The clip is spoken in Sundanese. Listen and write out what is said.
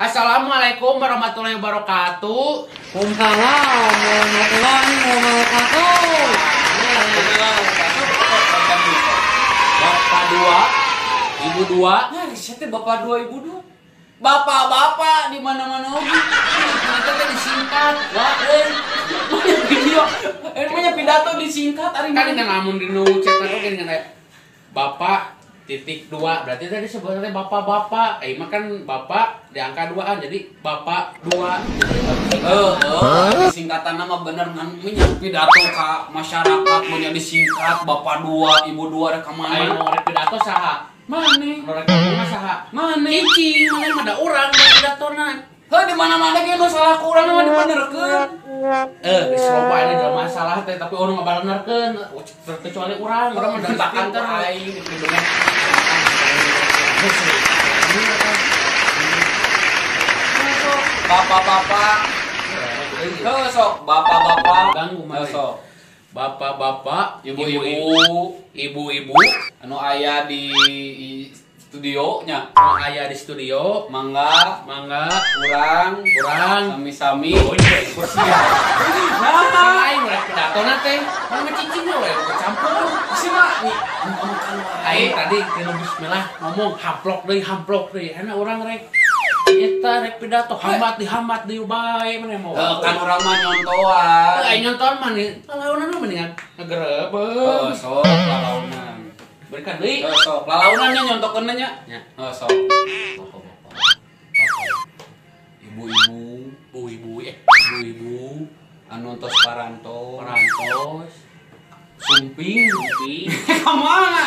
Assalamualaikum warahmatullahi wabarakatuh. Waalaikumsalam warahmatullahi wabarakatuh. Bapak dua, ibu dua. Nah, risetnya bapak dua, ibu dua. Bapak-bapak di mana-mana oge. Ternyata teh disingkat. Wah, euy. Video, namanya pidato disingkat ari Kan dina lamun dinu cetak oge dengan kayak bapak titik dua, berarti tadi sebenarnya bapak-bapak. Eh mah kan bapak di angka duaan, jadi bapak dua. Heeh, singkatan nama bener ngan minyak pidato ka masyarakat punya disingkat bapak dua, ibu dua rek ka Ayo mana? nu rek pidato saha? Mane? Nu rek ngomong mah saha? Mane? Cicing, mana mah da urang nu pidatona. Heuh, di mana-mana ge nu salah ku urang mah dibenerkeun. Eh, geus loba ini dalam masalah teh, tapi urang ngabarenerkeun kecuali urang, urang mah dari Kan pinter. Aing dibener. Bapak-bapak, heuh sok bapak-bapak, Ganggu mana? Heuh, sok. Bapak-bapak, Ibu-ibu, ibu-ibu anu aya di studio nya. Nu aya di studio, Mangga mangga urang urang sami-sami. Oh iya, kursi ya. Nah, aing rek pidatona teh, mana mah cicing we campur. Si mah nih, anu Aing tadi tinu bismillah ngomong hamplok deui. Enak urang rek eta rek pidato hambat dihambat deui bae mana mau. Heuh, kan urang mah nyontoan. Aing nyontoan mah nih, lalaunan mah mendingan ngegerebek. Heuh, sok lalaunan. Berikan deui. Heuh, sok lalaunan nya nyontokeun nya. Nya. Heuh, sok. Bapak-bapak. Ibu-ibu, Bu-ibu eh, bu-ibu anu tos parantos, parantos sumping. sumping. Ka mana?